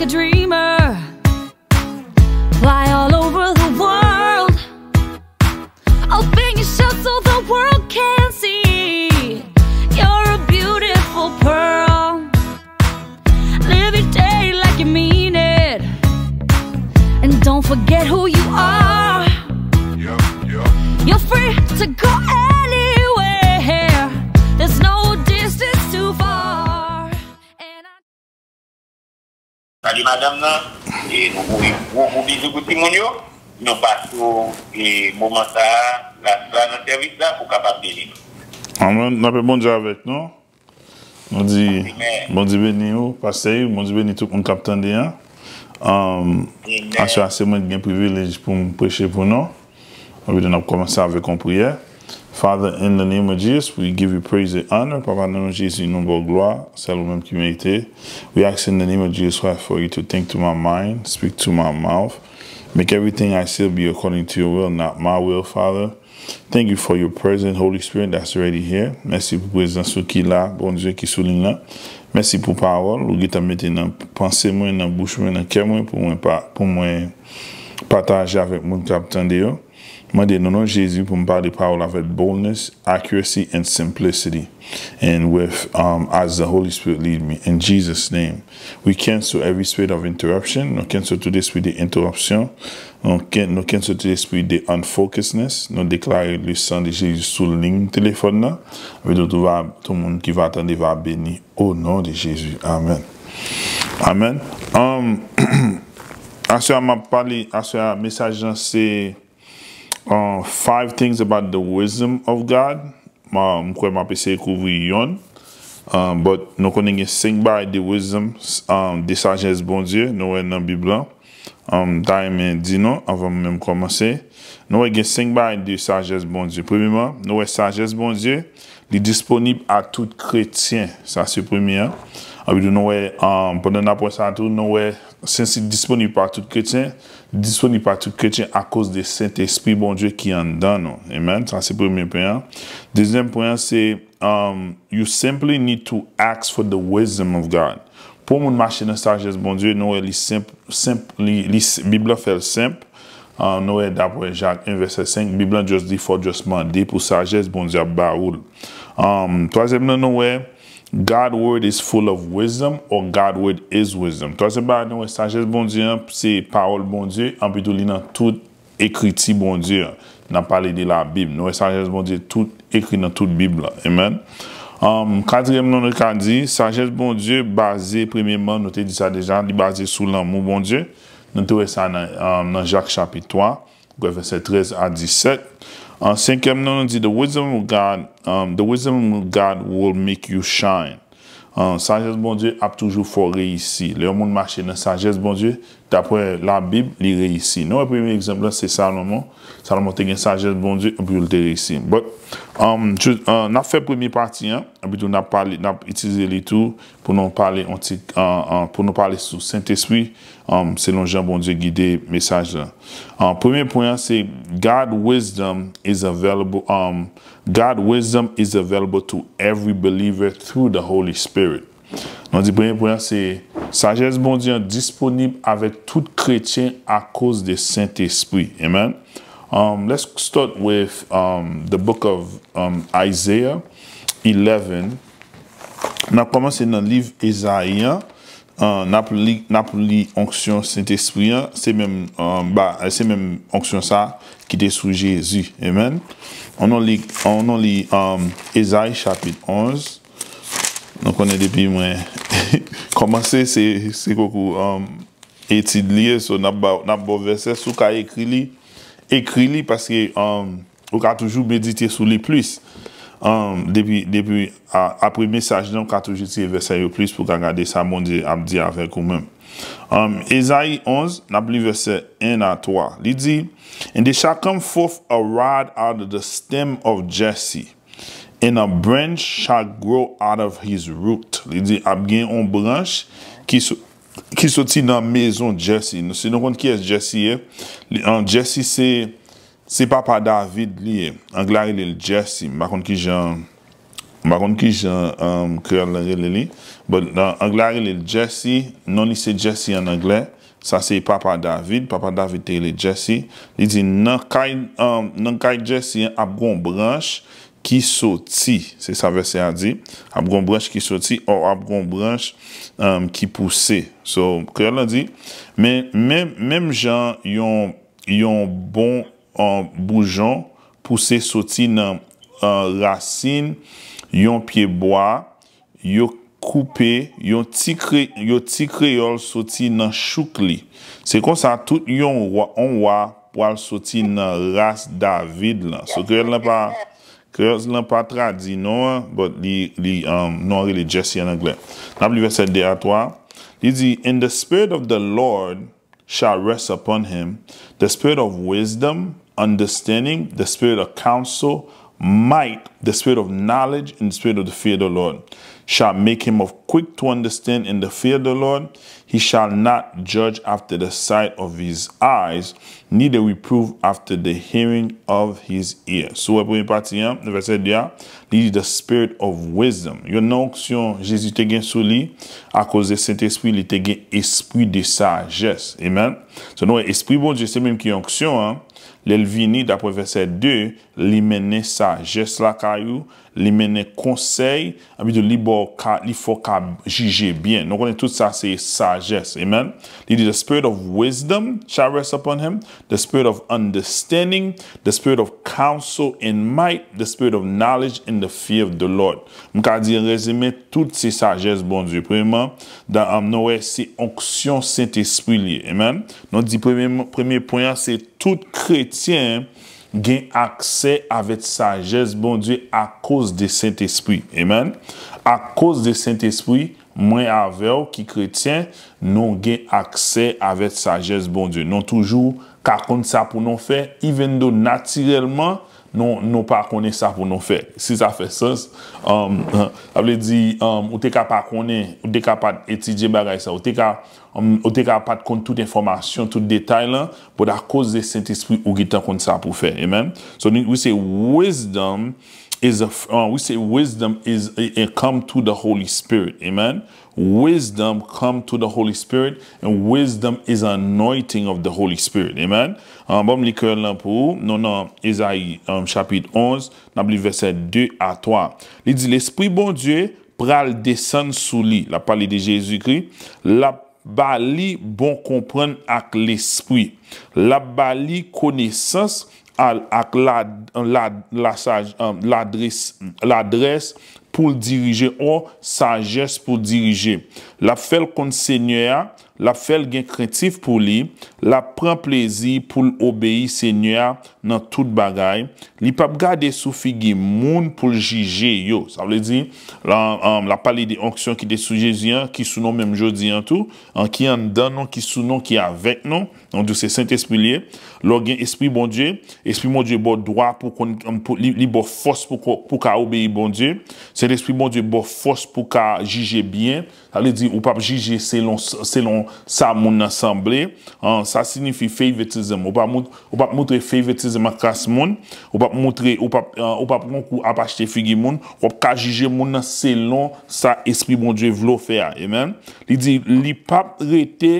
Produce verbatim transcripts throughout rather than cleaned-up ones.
A dreamer, fly all over the world. Open your shirt so the world can see you're a beautiful pearl. Live your day like you mean it, and don't forget who you are. You're free to go anywhere. There's no distance too far. And I Salye madanm nan, e nou voye gwo gwo bizou pou timoun yo. Nou pase w e moman sa a, plas la nan sèvis la, pou w kapab beni nou. Amèn. Lapè Bondye avèk nou. Nou di Bondye beni ou, pastè Yves, Bondye beni tout moun k ap tande an. Um, aswè a se mwen ki gen privilèj pou m preche pou nou. Anpito n ap kòmanse avèk yon priyè. Father, in the name of Jesus, we give you praise and honor. Papa, nan non Jezi, nou ba w glwa, sèl ou menm ki merite. We ask in the name of Jesus Christ for you to think to my mind, speak to my mouth. Make everything I say be according to your will, not my will, Father. Thank you for your presence, Holy Spirit, that's already here. Mèsi pou prezans ou ki la, Bondye ki sou liy lan. Mèsi pou pawòl ou gentan mete nan panse mwen, nan bouch mwen, nan kè mwen pou mwen pa, pou mwen pataje avèk moun k ap tande yo. Mande nan non Jezi pou m pale pawòl avèk boldness, accuracy and simplicity. And with um, as the Holy Spirit lead me in Jesus name. We cancel every spirit of interruption. Nou cancel tout espri de entèrapsyon. Nou cancel tout espri de unfocusedness. Nou deklare le sang de Jésus sou liy telefòn nan. Anpito tout va, tout moun ki va tande va beni au nom de Jésus. Amen. Amen. Um, aswè a m ap pale, aswè a mesaj lan se um, five things about the wisdom of God. Um, m kwè m ap eseye kouvri yonn. Um, but nou konnen gen senk bagay de wisdom, um, de sajès Bondye, nou wè nan Bib lan. Um, m ta renmen di nou, anvan m menm kòmanse. Nou wè gen senk bagay de sajès Bondye. Premyeman, nou wè sajès Bondye, li disponib a tout kretyen. Sa se premye an. Anpito nou wè, um, pandan n ap wè sa tou, nou wè Sensi disponib pa tout kretyen, disponib pa tout kretyen akoz de Sentespri Bondye ki anndan nou. Amen. Sa se premye pwen an. Dezyèm pwen an se um, you simply need to ask for the wisdom of God. Pou moun mache nan sajès Bondye, nou wè li senp, senp li, li, Bib la fè l senp. Um, nou wè dapre Jak en vèsè senk, Bib la just di fò w just mande pou sajès, Bondye ap ba ou l. Um, twazyèm nan nou wè God word is full of wisdom or God word is wisdom. Twazyèm bagay nou wè sajès Bondye an se pawòl Bondye, anpitou li nan tout ekriti Bondye an. N ap pale de Labib. Nou wè sajès Bondye tout ekri nan tout Bib la. Amen. Um, katriyèm nan nou ka di, sajès Bondye baze premyeman, nou te di sa deja, li baze sou lanmou Bondye. Nou te wè sa nan, um, nan Jak chapit twa. Vèsè trèz a disèt. An senkyèm nan, nou di, the wisdom of God, um, the wisdom of God will make you shine. Um, sajès Bondye ap toujou fè w reyisi. Lè yon moun mache nan sajès Bondye, dapre Labib, li reyisi. Nou wè premye egzanp la, se Salomon. Salomon te gen sajès Bondye, epi l te reyisi. But, um, n ap fè premye pati an, epi tou n ap pale, n ap itilize li tou pou nou pale yon ti, uh, uh, pou nou pale sou Sentespri, um, selon jan Bondye gide mesaj la. Um, premye pwen an se God wisdom is available. Um, God wisdom is available to every believer through the Holy Spirit. Nou di premye pwen an se sajès Bondye an disponib avèk tout kretyen akoz de Sentespri. Amen. Um, let's start with um, the book of um, Isaiah eleven. N ap kòmanse nan liv Ezayi an. Uh, n ap li, n ap li onksyon Sentespri an. Se menm, uh, ba, se menm onksyon sa ki te sou Jezi. Amen. Ann nou li, ann nou li um, Ezayi chapit onz. Nou konnen depi mwen kòmanse, se, se koko um, etid li ye, so n ap ba, n ap ba w vèsè, si w ka ekri li, ekri li, paske um, ou ka toujou medite sou li plis. Um, depi, depi a, apre mesaj lan, ou ka toujou tire vèsè yo plis pou w ka gade sa Bondye ap di avèk ou menm. Um, Ezayi onz, n ap li vèsè en a twa. Li di, And there shall come forth a rod out of the stem of Jesse, and a branch shall grow out of his root. Li di, ap gen yon branch ki, so, ki soti nan mezon Jesse. Si nou konn kiyès Jesse ye, li, um, Jesse se, se papa David li ye. Anglè a rele l Jesse. M pa konn kijan M pa konn ki jan um, kreyòl la rele li. But nan anglè a rele l Jesse. Non li se Jesse an anglè. Sa se papa David. Papa David te rele Jesse. Li di nan kay, um, nan kay Jesse an ap gon branch ki soti. Se sa vèsè a di. Ap gon branch ki soti, o ap gon branch um, ki pouse. So, kreyòl la di, men menm jan yon, yon bon um, boujon pouse soti nan um, rasin yon pye bwa, yo koupe yon ti kre, yo ti kreyòl soti nan chouk li. Se konsa tout yon wa, on wa pral soti nan ras David lan. So kreyòl lan pa, kreyòl lan pa tradi non an, but li, li um, non an rele Jesse an anglè. N ap li vèsè de a twa. Li di, "And the Spirit of the Lord shall rest upon him, the Spirit of wisdom, understanding, the Spirit of counsel, might, the Spirit of knowledge, and the Spirit of the fear of the Lord shall make him of quick to understand in the fear of the Lord. He shall not judge after the sight of his eyes, neither reprove after the hearing of his ear." So, wè premye pati an, vèsè de a, li di the spirit of wisdom. Yon nan onksyon Jezi te gen sou li, akoz de Sentespri, li te gen espri de sajès. Amen. So, nou wè, espri Bondye, se menm ki onksyon an, lè l vini, dapre vèsè de, li mennen sajès lakay ou, li mennen konsèy, anpi tou li ba w ka, li fè w ka jije byen. Nou konnen tout sa se sajès. Amen. Li di, the spirit of wisdom shall rest upon him, the spirit of understanding, the spirit of counsel and might, the spirit of knowledge and the fear of the Lord. M ka di an rezime, tout se sajès Bondye. Premyèman, dan, um, nou wè se onksyon Sentespri li ye. Amen. Nou di premye, premye pwen an, se tout kretyen gen aksè avèk sajès Bondye akoz de Sentespri. Amen. Akoz de Sentespri, mwen avè w ki kretyen, nou gen aksè avèk sajès Bondye. Nou toujou ka konn sa pou nou fè, even though natirèlman, nou, nou pa konnen sa pou nou fè. Si sa fè sans, um, sa vle di, um, ou te ka pa konnen, ou te ka pa t etidye bagay sa, ou te ka, um, ou te ka pa t konn tout enfòmasyon, tout detay lan, but akoz de Sentespri, ou gentan konn sa pou fè. Amen. So, we say wisdom is a, uh, we say wisdom is a, a come through the Holy Spirit. Amen. Wisdom come through the Holy Spirit, and wisdom is anointing of the Holy Spirit. Amen. An, ban m li kreyòl lan pou ou. Nou nan Ezayi, um, chapit onz, n ap li vèsè de a twa. Li di, Lespri Bondye pral desann sou li. L ap pale de Jezikri. L ap ba li bon konprann ak lespri. L ap ba li konesans al-, ak la, la, lasaj, um, ladres, ladrès pou l dirije, o sajès pou l dirije. L ap fè l konn Senyè a, l ap fè l gen krentif pou li, l ap pran plezi pou l obeyi Senyè a nan tout bagay. Li p ap gade sou figi moun pou l jije yo. Sa vle di, la, um, l ap pale de onksyon ki te sou Jezi an, ki sou nou menm jodi an tou, an, ki anndan nou, ki sou nou, ki avèk nou. Nou di w se Sentespri l ye. Lè w gen Espri Bondye, Espri Bondye ba w dwa pou konn, pou, li, li ba w fòs pou ko-, pou ka obeyi Bondye. Sentespri Bondye ba w fòs pou ka jije byen. Sa vle di, ou p ap jije selon, selon sa moun nan sanble. An, sa siyifi favoritism. Ou p ap mont-, ou p ap montre favoritism ak ras moun. Ou p ap montre, ou p ap, an, ou p ap gon kou ap achte figi moun. W ap ka jije moun nan selon sa Espri Bondye vle w fè a. Amen. Li di, li p ap rete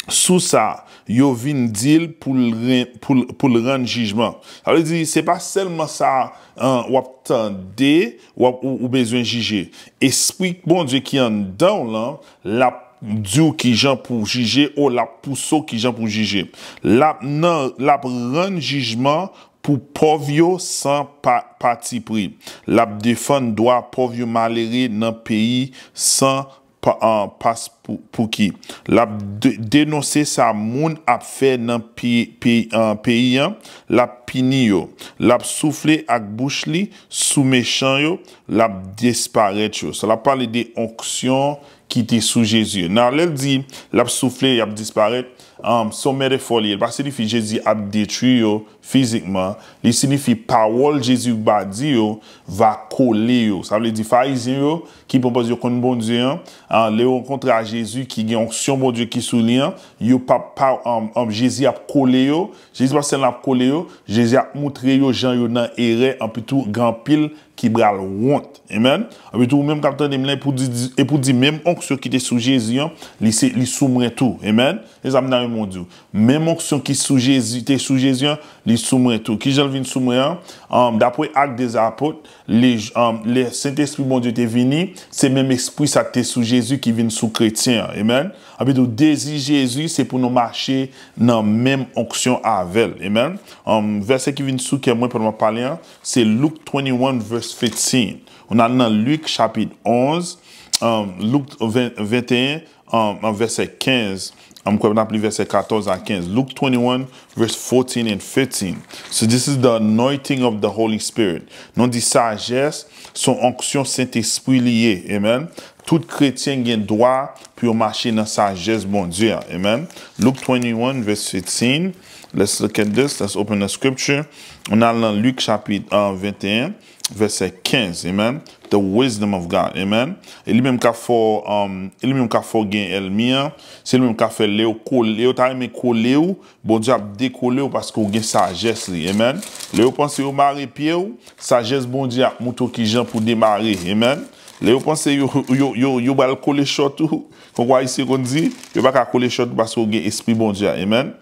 sou sa, yo vin di l pou l ren-, pou l, pou l rann jijman. Sa vle di, se pa sèlman sa, an, w ap tande, w ap, ou, ou bezwen jije. Espri Bondye ki anndan w lan, l ap di w kijan pou w jije, o l ap pouse w kijan pou w jije. L ap nan, l ap rann jijman pou pòv yo san pa, patipri. L ap defann dwa pòv yo malere nan peyi san pa, an, pas pou, pou ki. L ap de-, denonse sa moun ap fè nan pi-, pi-, an, peyi an, l ap pini yo. L ap soufle ak bouch li sou mechan yo, l ap disparèt yo. Sa l ap pale de onksyon ki te sou Jezi yo. Nan lè l di l ap soufle, y ap disparèt, um, se yon metafò li ye. Li pa siyifi Jezi ap detwi yo fizikman. Li siyifi pawòl Jezi va di yo va kole yo. Sa vle di Farizyen yo ki pran pòz yo konn Bondye an, ah, lè yo rankontre a Jezi ki gen onksyon Bondye ki sou li an, yo p ap pa, um, um, Jezi ap kole yo. Jezi pa sèlman ap kole yo, Jezi ap moutre yo jan yo nan erè, anpi tou gen anpil ki pral wont. Amen. Anpi tou, ou menm k ap tande m la, e pou di, e pou di menm onksyon ki te sou Jezi an, li se, li sou mwen tou. Amen. Se sa m ta renmen w di w. Menm onksyon ki sou Jezi, te sou Jezi an, li sou mwen tou. Ki jan l vin sou mwen an? Um, dapre Ak dè Apot, lè, um, lè Sentespri Bondye te vini, se menm Espri sa k te sou Jezi ki vin sou kretyen an. Amen. Anpi tou, dezi Jezi, se pou nou mache nan menm onksyon avè l. Amen. Um, vèsè ki vin sou kè mwen pandan m ap pale an, se Luke twenty-one verse fifteen. Ou nan, nan Lik chapit onz, um, Lik ven, venteyen, um, um, vèsè kenz. M kwè n ap li vèsè katòz a kenz. Luke twenty-one, verse fourteen and fifteen. So this is the anointing of the Holy Spirit. Nou di sajès, se yon onksyon Sentespri li ye. Amen. Tout kretyen gen dwa pou yo mache nan sajès Bondye a. Amen. Luke twenty-one, verse fifteen. Let's look at this. Let's open the scripture. Ou nan Lik chapit, uh, venteyen, vèsè kenz. Amen. The wisdom of God. Amen. E li menm ka fè, um, e li menm ka fè gen ènmi an. Se li menm ka fè lè yo kole, lè yo ta renmen kole w, Bondye ap dekole w paske w gen sajès li. Amen. Lè yo panse yo mare pye w, sajès Bondye ap moutre w ki jan pou demare. Amen. Lè yo panse yo, yo, yo, yo pral kole chòt ou, kon kwa Ayisyen konn di, yo pa ka kole chòt ou paske w gen Espri Bondye a. Amen.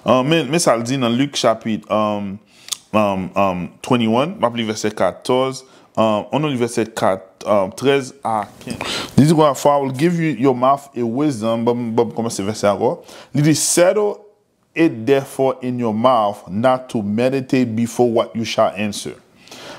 Uh, men, men sa l di nan Lik chapit, um, um, um, twenty-one, m ap li vèsè katòz, um, ann nou li vèsè kat, um, trèz a kenz. Li di konsa, "For I will give you your mouth a wisdom," ban m, ban m kòmanse vèsè a ankò. Li di, "Settle it therefore in your mouth, not to meditate before what you shall answer.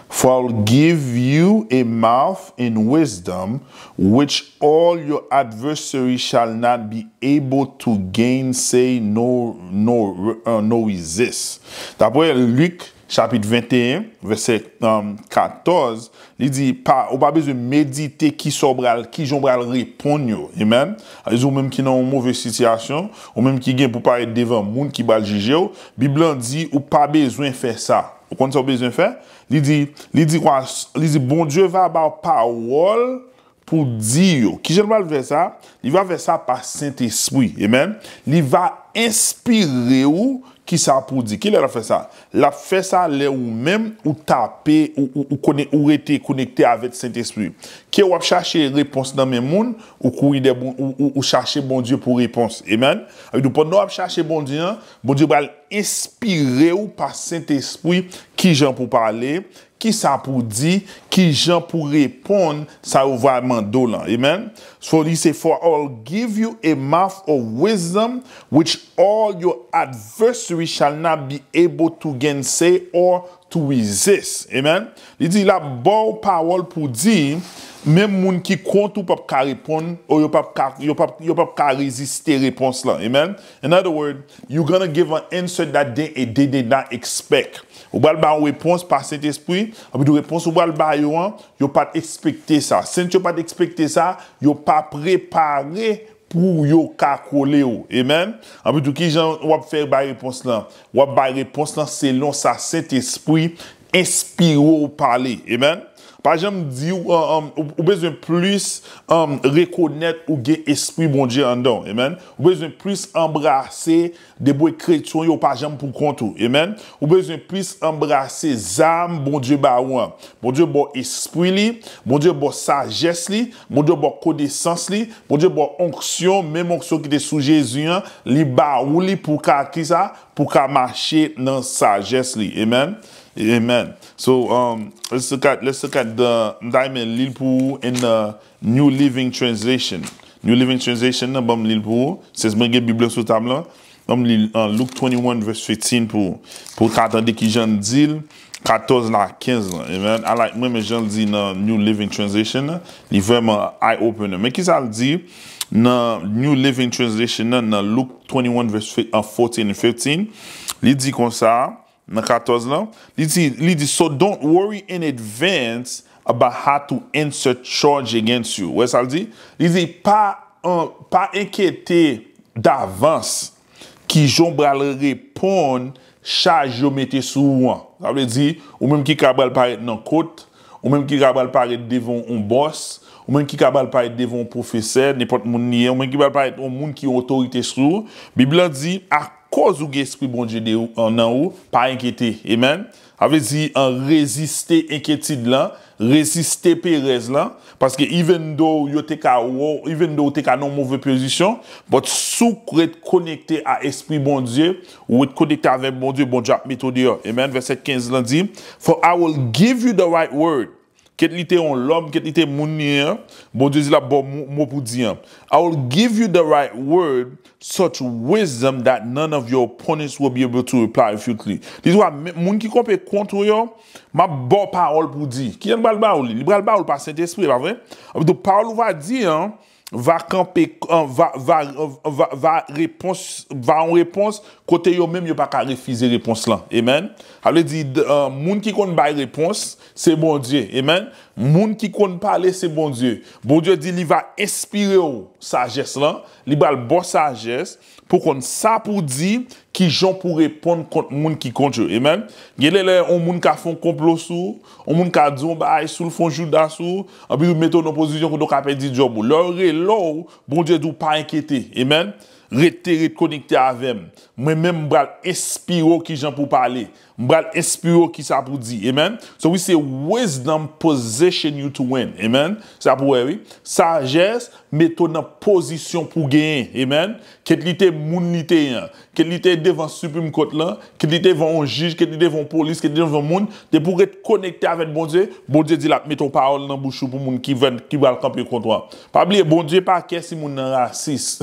For I will give you a mouth in wisdom, which all your adversaries shall not be able to gainsay nor, nor, uh, nor resist." Dapre Lik, chapit venteyen, vèsè, um, katòz, li di, pa, ou pa bezwen medite ki sa w pral, ki jan w pral reponn yo. Amen. Sa vle di ou menm ki nan yon move sitiyasyon, ou menm ki gen pou parèt devan moun ki pral jije w, Bib lan di ou pa bezwen fè sa. Ou konn sa w bezwen fè? Li di, li di kwa, li di, Bondye va ba w pawòl pou di yo. Kijan l pral fè sa? Li va fè sa pa Sentespri. Amen. Li va enspire w kisa pou di. Kilè l ap fè sa? L ap fè sa lè ou menm ou tape, ou, ou, ou konnen, ou rete konekte avèk Sentespri. Ke w ap chache repons nan men moun, ou kouri dè Bon-, ou, ou, ou chache Bondye pou repons. Amen. Sa vle di pandan w ap chache Bondye an, Bondye pral enspire w pa Sentespri kijan pou pale, kisa pou di, kijan pou reponn sa yo va mande w lan. Amen. So li se, "For I will give you a mouth of wisdom, which all your adversaries shall not be able to gainsay or to resist." Amen. Li di, "L ap ba w pawòl pou di, menm moun ki kont ou p ap ka reponn, ou yo p ap ka, yo p ap, yo p ap ka reziste repons lan." Amen. In other words, you're gonna give an answer that they, they did not expect. Ou pral ba yon repons pa Sentespri, anpi tou repons ou pral ba yo an, yo pa t ekspekte sa. Sent yo pa t ekspekte sa, yo pa prepare pou yo ka kole w. Amen. Anpi tou, kijan w ap fè bay repons lan? W ap bay repons lan selon sa Sentespri enspire w pale. Amen. Pa janm di w, um, um, ou, ou bezwen plis, um, rekonèt ou gen Espri Bondye anndan w. Amen. Ou bezwen plis anbrase depi w kretyen, ou pa janm pou kont ou. Amen. Ou bezwen plis anbrase zam Bondye ba ou an. Bondye ba w espri li, Bondye ba w sajès li, Bondye ba w konesans li, Bondye ba w onksyon, menm onksyon ki te sou Jezi an, li ba ou li pou ka kisa? Pou ka mache nan sajès li. Amen. Amen. So, um, let's look at, let's look at the, m ta renmen li l pou ou in the New Living Translation. New Living Translation nan, ban m li l pou ou. Since mwen gen Bib lan sou tab lan, ban m li l, uh, Luke twenty-one verse fifteen pou, pou w ka tande kijan l di l, katòz la kenz lan. Amen. I like, mwen renmen jan l di nan New Living Translation nan. Li vrèman eye opener. Men kisa l di nan New Living Translation nan, nan Luke twenty-one verse fi-, uh, fourteen and fifteen? Li di konsa, nan katòz lan, li di, li di, "So don't worry in advance about how to answer charge against you. Wè sa l di? Li di, pa, an, pa enkyete davans kijan w pral reponn chaj yo mete sou ou an. Sa vle di, ou menm ki ka pral parèt nan kot, ou menm ki ka pral parèt devan yon bòs, ou menm ki ka pral parèt devan yon pwofesè, nenpòt moun li ye, ou menm ki pral parèt yon moun ki yon otorite sou ou, Bib la di, akoz ou gen Espri Bondye de, nan ou, pa enkyete. Amen. Sa vle di, an, reziste enkyetid lan, reziste perèz lan, paske even though yo te ka wè w, even though ou te ka nan yon move pozisyon, but si w ret konekte a Espri Bondye, ou ret konekte avèk Bondye, Bondye ap mete w deyò. Amen. Vèsè kenz lan di, "For I will give you the right word." Kit li te yon lòm, kit li te moun li ye an, Bondye di l ap ba w mo, mo pou di an. "I will give you the right word, such wisdom that none of your opponents will be able to reply with you." Li di w, men, moun ki kanpe kont ou yo, m ap ba w pawòl pou di. Kiyès pral ba w li? Li pral ba w l pa Sentespri, pa vre? Donk, pawòl ou va di an, va kanpe, an, va, va, va, va repons, va yon repons kote yo menm yo pa ka refize repons lan. Amen. Sa vle di, d-, an, moun ki konn bay repons, se Bondye. Amen. Moun ki konn pale, se Bondye. Bondye di li va enspire w sajès lan, li pral ba w sajès pou konn sa pou di, kijan pou reponn kont moun ki kont yo. Amen. Gen lè, lè yon moun ka fè yon konplo sou ou, yon moun ka di yon bagay sou l, fè yon jouda sou ou, anpi tou mete w nan pozisyon kote w ka pèdi djòb ou. Lè yo rele w, Bondye di w pa enkyete. Amen. Rete, ret konekte avè m. Mwen menm, m pral enspire w kijan pou pale. M pral enspire w kisa pou di. Amen. So we say wisdom position you to win. Amen. Sa pou wè, wi. Sajès mete w nan pozisyon pou genyen. Amen. Kit li te moun li te ye an. Kit li te devan Supreme Court lan. Kit li te devan yon jij. Kit li te devan yon polis. Kit li te devan yon moun. Depi w ret konekte avèk Bondye, Bondye di l ap mete yon pawòl nan bouch ou pou moun ki, ki pral kanpe kont ou an. Pa bliye, Bondye pa kè si moun nan rasis.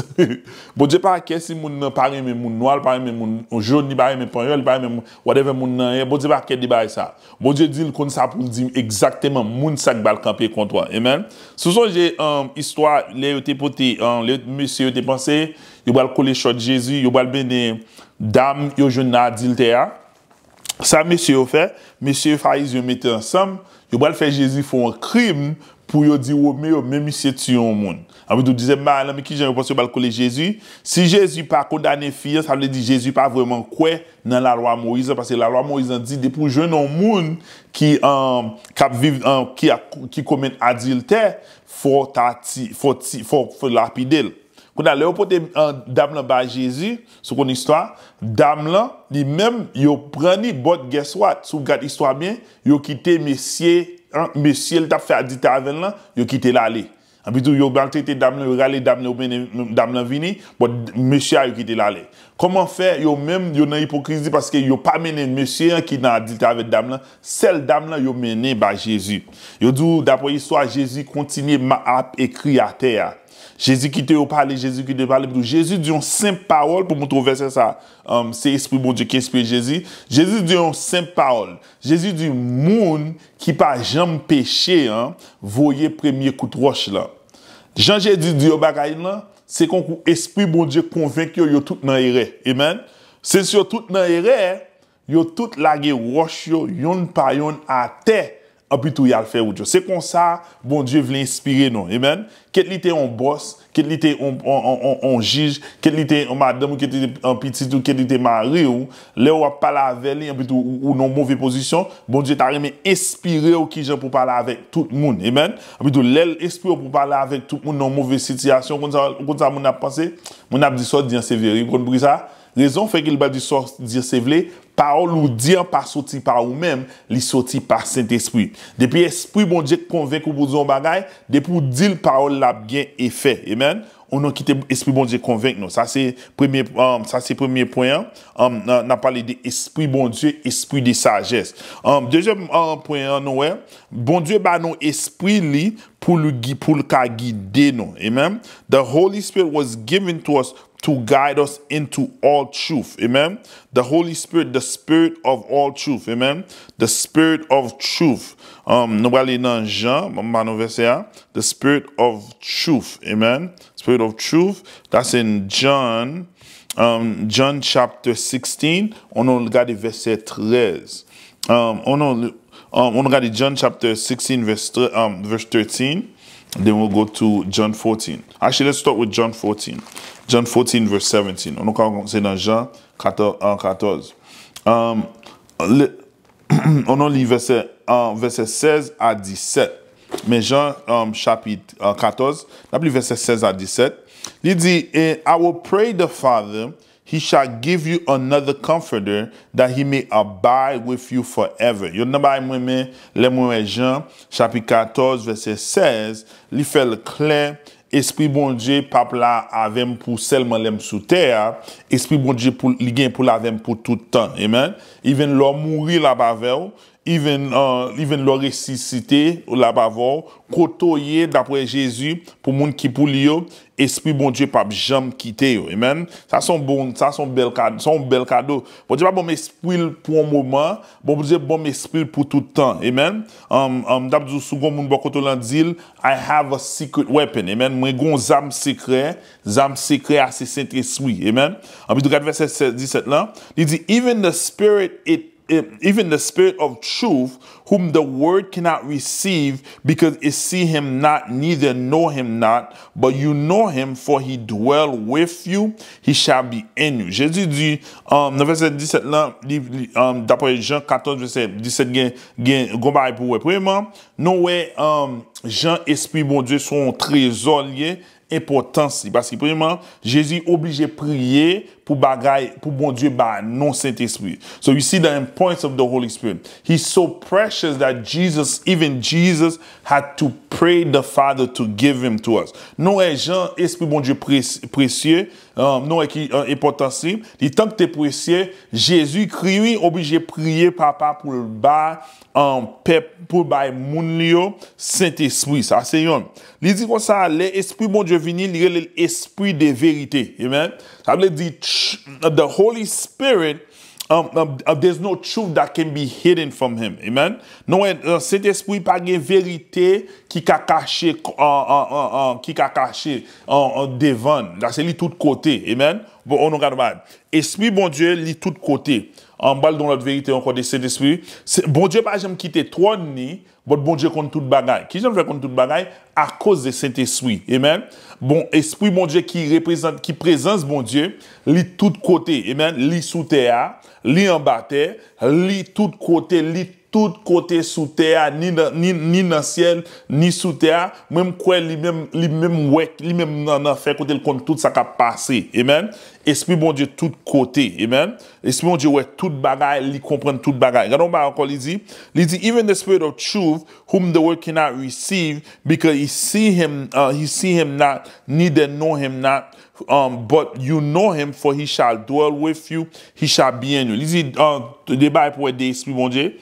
Bondye pa kè si moun nan pa renmen moun nwa, li pa renmen moun jòn, li pa renmen panyòl, li pa renmen moun, whatever moun nan ye. Bondye pa kè de bagay sa. Bondye di l konn sa pou l di egzakteman moun sa k pral kanpe kont ou an. Amen. Si w sonje, um, istwa lè yo te pote, um, lè mesye yo te panse yo pral kole chòt Jezi, yo pral mennen dam yo jwenn nan adiltè a. Sa mesye yo fè, mesye Farizyen yo mete ansanm, yo pral fè Jezi fè yon krim pou yo di Women yo, men misye tiye yon moun. Anpi tou, dezyèm bagay lan, men kijan yo panse yo pral kole Jezi. Si Jezi pa kondane fi an, sa vle di Jezi pa vrèman kwè nan lalwa Moyiz lan, paske lalwa Moyiz lan di, depi w jwenn yon moun ki, um, k ap viv, um, ki a, ki komèt adiltè, fò w ta ti, fò ti, fò, fò lapide l. Kounye a, lè yo pote, an, dam lan bay Jezi, si w konn istwa, dam lan, li menm, yo pran li, but guess what? Si w gad istwa byen, yo kite mesye, an, mesye l t ap fè adiltè avè l lan, yo kite l ale. Anpi tou, yo maltrete dam lan, yo rale dam lan, yo mennen dam lan vini, but mesye a, yo kite l ale. Kòman fè yo menm, yo nan ipokrizi, paske yo pa mennen mesye an ki nan adiltè avèk dam lan, sèl dam lan, yo mennen bay Jezi. Yo di w, daprè istwa, Jezi kontinye ma-, ap ekri atè a. Jezi kite yo pale, Jezi kite yo pale. Pou Jezi di yon senp pawòl pou montre w vèsè sa, um, se Espri Bondye ki enspire Jezi. Jezi di yon senp pawòl. Jezi di, moun ki pa janm peche an, voye premye kout wòch lan. Jan Jezi di yo bagay lan, se konkou Espri Bondye konvenk yo, yo tout nan erè. Amen. Since yo tout nan erè, yo tout lage wòch yo, yonn pa yonn, atè, anpi tou y al fè wout yo. Se konsa Bondye vle enspire nou. Amen. Kit li te yon bòs, kit li te yon, yon, yon, yon, yon jij, kit li te yon madanm ou, kit li te yon pitit ou, kit li te mari w, lè w ap pale avè li, anpi tou ou, ou nan yon move pozisyon, Bondye ta renmen enspire w kijan pou pale avèk tout moun. Amen. Anpi tou, lè l enspire w pou pale avèk tout moun nan yon move sitiyasyon, ou konn sa, ou konn sa moun ap panse? Moun ap di sa w di an se vre. Ou konn poukisa? Rezon fè ke l pa di sa w di an se vre, pawòl ou di an pa soti pa ou menm, li soti pa Sentespri. Depi Espri Bondye konvenk ou pou di yon bagay, depi w di l, pawòl la ap gen efè. Amen. Ou non kite Espri Bondye konvenk nou. Sa se premye, um, sa se premye pwen an. Um, n a, n a pale de Espri Bondye, esprit de sagesse. Um, dezyèm, um, pwen an, nou wè, Bondye ba nou espri li pou l gi-, pou l ka gide nou. Amen. The Holy Spirit was given to us to guide us into all truth. Amen. The Holy Spirit, the Spirit of all truth. Amen. The Spirit of truth. Um, nou prale nan Jan, m ba nou vèsè a. The Spirit of truth. Amen. Spirit of truth. That's in John, um, John chapter sixteen. On nou gade vèsè trèz. Um, on nou, Um, on gade John chapter sixteen, verse, thir- um, verse thirteen. Then we'll go to John fourteen. Actually, let's start with John fourteen. John fourteen, verse seventeen. On ka kòmanse nan Jan katòz, uh, katòz. Um, le, on li vèsè, uh, vèsè sèz a disèt. Men Jan, um, chapit, uh, katòz, n ap li vèsè sèz a disèt. Li di, "And I will pray the Father, he shall give you another comforter, that he may abide with you forever." Yon nan bagay mwen men, lè mwen wè Jan, chapit katòz, vèsè sèz, li fè l klè, Espri Bondye p ap la avè m pou sèlman lè m sou tè a, Espri Bondye pou, li gen pou l avè m pou tout tan. Amen. Even lè w mouri, l ap avè w. Even, uh, even lè w resisite, l ap avè w. Kote w ye, daprè Jezi, pou moun ki pou li yo, Espri Bondye p ap janm kite yo. Amen. Sa se yon bon, sa se yon bèl kad-, se yon bèl kado. Bondye pa ban m espri l pou yon moman, Bondye ban m espri l pou tout tan. Amen. Um, um, m t ap di w, si w gen yon moun bò kote w lan, di l, "I have a secret weapon." Amen. Mwen gen yon zam sekrè. Zam sekrè a se Sentespri. Amen. Anpi tou, gad vèsè sèz, disèt lan. Li di, "Even the Spirit, it, it, even the Spirit of truth, whom the world cannot receive, because it see him not, neither know him not, but you know him, for he dwell with you, he shall be in you." Jezi di, um, nan vèsè disèt lan, li, li, um, daprè Jan katòz, vèsè disèt, gen, gen, gon bagay pou wè. Premyèman, nou wè, um, jan Espri Bondye se yon trezò li ye, enpòtans li. Paske, premyèman, Jezi oblije priye pou bagay, pou Bondye ba nou Sentespri. So you see the importance of the Holy Spirit. He's so precious that Jesus, even Jesus, had to pray the Father to give him to us. Nou wè jan Espri Bondye pres-, presye, um, nou wè ki, uh, enpòtans li. Li tank te presye, Jezi kri, wi, oblije priye Papa pou l ba, um, pèp, pou l bay moun li yo Sentespri. Sa se yon. Li di konsa, lè Espri Bondye vini, li rele l Espri de verite. Amen. Sa vle di, ch-, the Holy Spirit, um, um, uh, there's no truth that can be hidden from him. Amen. Nou wè, uh, Sentespri pa gen verite ki ka kache, uh, uh, uh, uh, ki ka kache, uh, uh, devan. La, se li tout kote. Amen. Bon, on nou gade bagay. Espri Bondye, li tout kote. An, m pral di yon lòt verite ankò de Sentespri. Se, Bondye pa janm kite twòn li, but Bondye konn tout bagay. Kijan l fè konn tout bagay? Akoz de Sentespri. Amen. Bon, Espri Bondye ki reprezant, ki prezans Bondye, li tout kote. Amen. Li sou tè a, li anba tè, li tout kote, li tout kote sou tè a, ni nan, ni, ni nan syèl, ni sou tè a. Mwen, m kwè li menm, li menm wè, li menm nan, nan fè kote l konn tout sa k ap pase. Amen. Espri Bondye tout kote. Amen. Espri Bondye wè tout bagay, li konprann tout bagay. Gade yon bagay ankò li di. Li di, "Even the Spirit of truth, whom the world cannot receive, because he see him, uh, he see him not, neither know him not, um, but you know him, for he shall dwell with you, he shall be in you." Li di, uh, de bagay pou wè de Espri Bondye.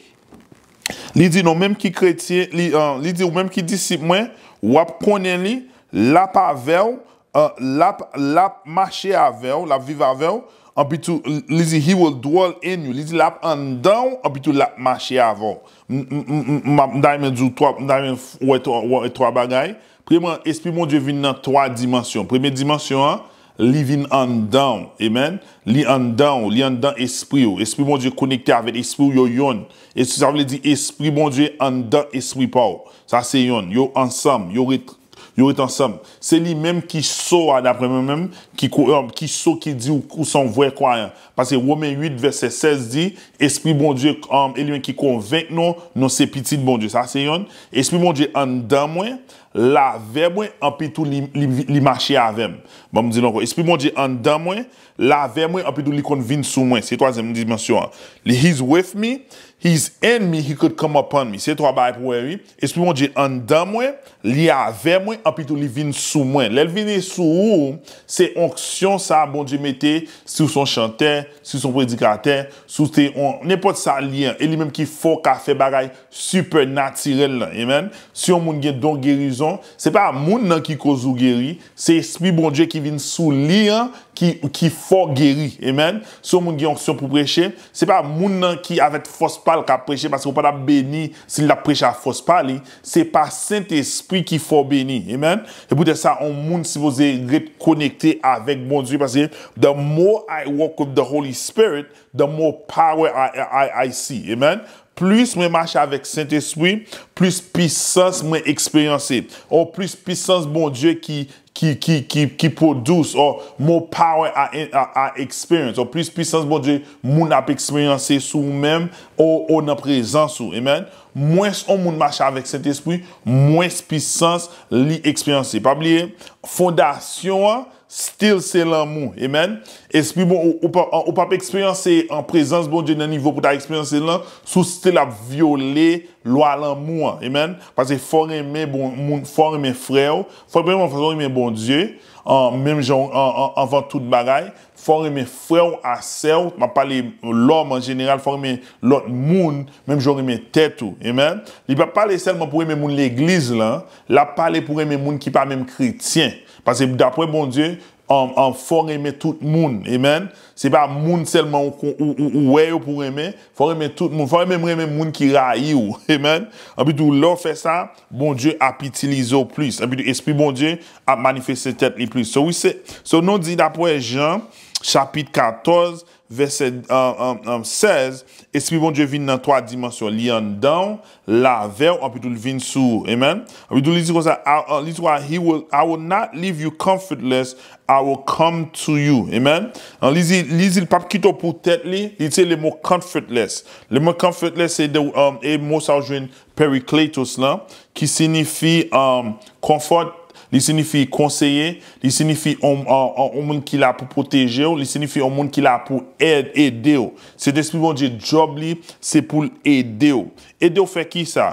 Li di, "Nou menm ki kretyen, li, uh, li di, ou menm ki disip mwen, w ap konnen li, l ap avè w, uh, l ap, l ap mache avè w, l ap viv avè w, anpi tou, li di, he will dwell in you." Li di, l ap anndan w, anpi tou, l ap mache avè w. M, m, m, m, m, m ta renmen di w twa, m ta renmen f-, wè twa, wè twa bagay. Premyèman, Espri Bondye vin nan twa dimansyon. Premye dimansyon an, li vin anndan w. Amen. Li anndan w, li anndan espri w. Espri Bondye konekte avèk espri w, yo yonn. E sa vle di Espri Bondye anndan espri pa w. Sa se yonn. Yo ansanm, yo ret, yo ret ansanm. Se li menm ki so a, daprè mwen menm, ki ko-, um, ki so ki di w, ou se yon vrè kwayan. Paske Women uit vèsè sèz di, Espri Bondye, um, e li menm ki konvenk nou, nou se pitit Bondye. Sa se yonn. Espri Bondye anndan mwen, l avè mwen, anpi tou li, li, li mache avè m. Ban m di l ankò. Espri Bondye anndan mwen, l avè mwen, anpi tou li konn vin sou mwen. Se twazyèm dimansyon an. Li, he's with me, he's in me, he could come upon me. Se twa bagay pou wè, wi. Espri Bondye anndan mwen, li avè mwen, anpi tou li vin sou mwen. Lè l vini sou ou, se onksyon sa Bondye mete, si w se yon chantè, si w se yon predikatè, si w se yon, nenpòt sa l ye an, e li menm ki fè w ka fè bagay sipènatirèl lan. Amen. Si yon moun gen don gerizon, se pa moun nan ki koz ou geri, se Espri Bondye ki vin sou li an, ki, ki fè w geri. Amen. Si yon moun gen onksyon pou preche, se pa moun nan ki avèk fòs pa l k ap preche, paske ou pa t ap beni si l t ap preche ak fòs pa li. Se pa Sentespri ki fè w beni. Amen. Se poutèt sa, yon moun sipoze ret konekte avèk Bondye, paske the more I walk with the Holy Spirit, the more power I, I, I see. Amen. Plis mwen mache avèk Sentespri, plis pisans mwen eksperyanse. Or, plis pisans Bondye ki, ki, ki, ki, ki produce, or more power I, I, I experience, or plis pisans Bondye moun ap eksperyanse sou ou menm, or, or nan prezans ou. Amen. Mwens on moun mache avèk Sentespri, mwens pisans li eksperyanse. Pa bliye, fondasyon an, still se lanmou. Amen. Espri bon, ou, ou pa, ou p ap eksperyanse an prezans Bondye nan nivo pou ta eksperyanse l lan, si w still ap vyole lwa lanmou an. Amen. Paske fò w renmen bon, moun, fò w renmen frè w, fò w renmen, fò w renmen Bondye, an, menm jan, an, an, anvan tout bagay. Fò w renmen frè w a sè w. M ap pale lòm an jeneral, fò w renmen lòt moun, menm jan w renmen tèt ou. Amen. Li p ap pale sèlman pou renmen moun legliz lan, l ap pale pou renmen moun ki pa menm kretyen. Paske dapre Bondye, um, um, fò renmen tout moun. Amen. Se pa moun sèlman ou, ou, ou, ou wè yo pou renmen. Fò renmen tout moun. Fò renmen, renmen moun ki rayi w. Amen. Anpi tou, lè w fè sa, Bondye ap itilize w plis. Anpi tou, Espri Bondye ap manifeste tèt li plis. So, wi, se, so, nou di dapre Jan, chapit katòz, vèsè, um, um, um, sèz, Espri Bondye vin nan twa dimansyon. Li anndan w, l avè w, anpi tou l vin sou ou. Amen. Anpi tou li di konsa, I, uh, li di konsa, he will, I will not leave you comfortless, I will come to you. Amen. An, li di, li di l p ap kite w pou tèt li, li di le mo comfortless. Le mo comfortless, se de, um, e mo sa w jwenn Parakletos lan, ki sinifi, um, comfort, li sinifi konseye, li sinifi on, on, on, on moun ki la pou pwoteje w, li sinifi on moun ki la pou èd, ede w. Sentespri Bondye, djòb li, se pou l ede w. Ede w fè kisa?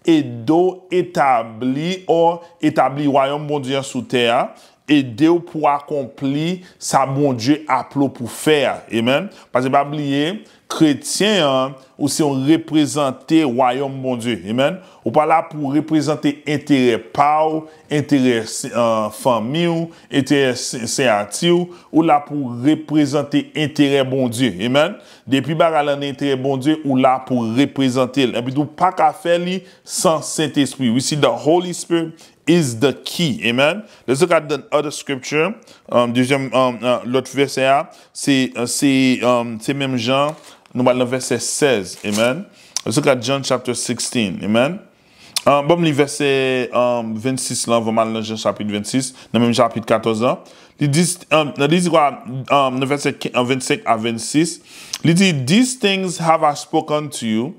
Ede w etabli, or etabli wayòm Bondye an sou tè a, ede w pou akonpli sa Bondye aple w pou fè a. Amen. Paske pa bliye, kretyen an, ou se yon reprezante wayòm Bondye. Amen. Ou pa la pou reprezante enterè pa w, enterè, uh, fanmi w, enterè se-, seyati w. Ou la pou reprezante enterè Bondye. Amen. Depi bagay la nan enterè Bondye, ou la pou reprezante l. Epi tou, pa ka fè li san Sentespri. We see the Holy Spirit is the key. Amen. Let's look at the other scripture. Um, dezyèm, um, uh, lòt vèsè a, se, uh, se, um, se menm jan, nou pral nan vèsè sèz. Amen. Let's look at John chapter sixteen. Amen. Um, ban m li vèsè, um, vennsis lan, anvan m al nan Jan chapit vennsis, nan menm chapit katòz lan. Li di, um, li di kwa, um, nan vèsè ken-, uh, vennsenk a vennsis, li di, these things have I spoken to you,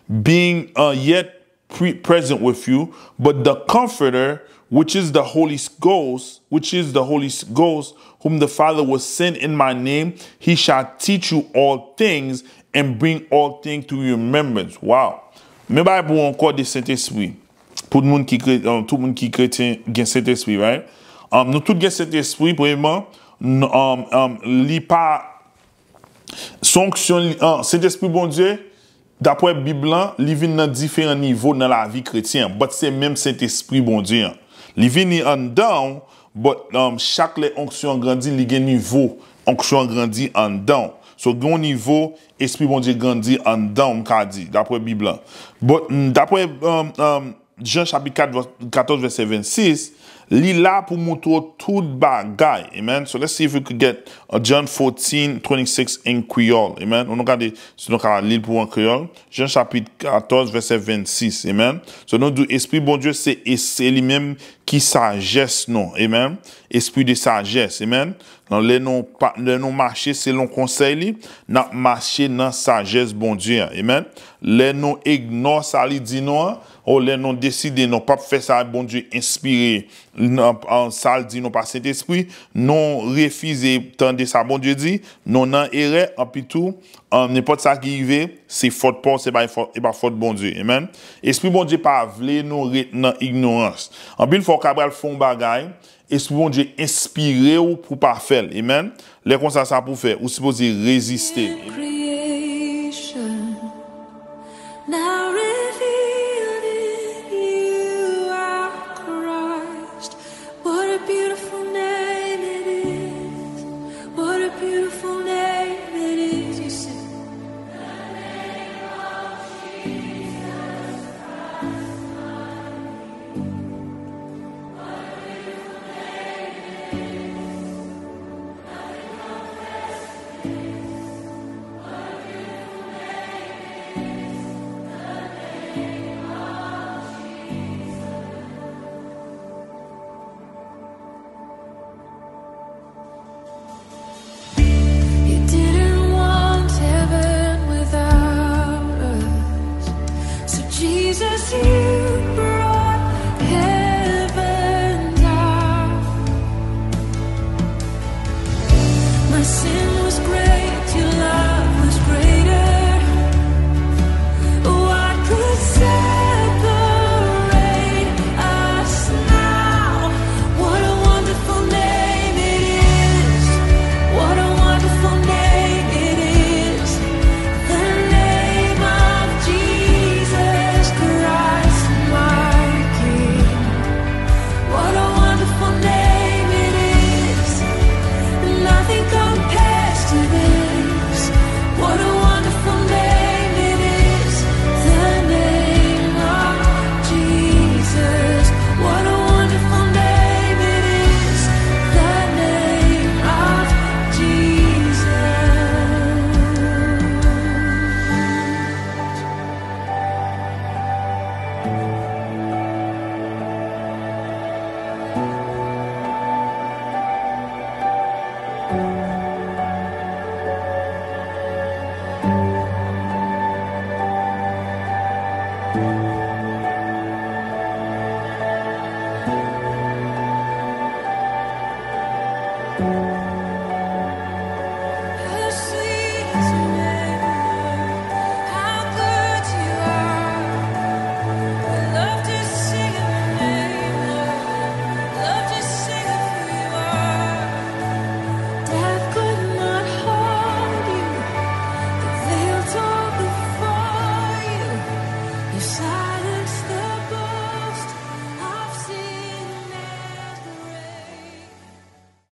being, uh, yet pre-, present with you, but the Comforter, which is the Holy Ghost, which is the Holy Ghost, whom the Father will send in my name, he shall teach you all things and bring all things to your remembrance. Wow. Men bagay pou ankò de Sentespri. Pou moun ki kre-, euh, tout moun ki kretyen gen Sentespri, right? Um, nou tout gen Sentespri, premyèman, n-, um, um, li pa, se onksyon, li, uh, Sentespri Bondye, dapre Bib lan, li vin nan diferan nivo nan lavi kretyen an, but se menm Sentespri Bondye an. Li vini anndan w, but, um, chak lè onksyon an grandi, li gen nivo onksyon an grandi anndan w. So, gen yon nivo, Espri Bondye grandi anndan w, m ka di, dapre Bib lan. But, mm, dapre, um, um, Jan chapit kat, vè-, katòz, vèsè vennsis, li la pou montre w tout bagay. Amen. So let's see if we could get, uh, John fourteen twenty-six in Creole. Amen. Nou gade si nou ka li l pou an kreyòl. Jan chapit katòz, vèsè vennsis. Amen. So nou di, Espri Bondye se, e se li menm ki sajès nou. Amen. Esprit de sagesse. Amen. Nan lè nou pa, lè nou mache selon konsèy li, n ap mache nan sajès Bondye an. Amen. Lè nou ignore sa li di nou an, ou lè nou deside nou p ap fè sa Bondye enspire, nan, an, sa l di nou pa Sentespri, nou refize tande sa Bondye di, nou nan erè, anpi tou, an, nenpòt sa ki rive, se fòt pa w, se pa fòt, e pa fòt Bondye. Amen. Espri Bondye pa vle nou ret nan ignorans. Anpil fwa w ka pral fè yon bagay, Espri Bondye enspire w pou pa fè l. Amen. Lè konsa, sa pou fè, ou sipoze reziste. Creation, now revealed in you are Christ. What a beautiful name it is. What a beautiful name it is. You sing. Jesus, you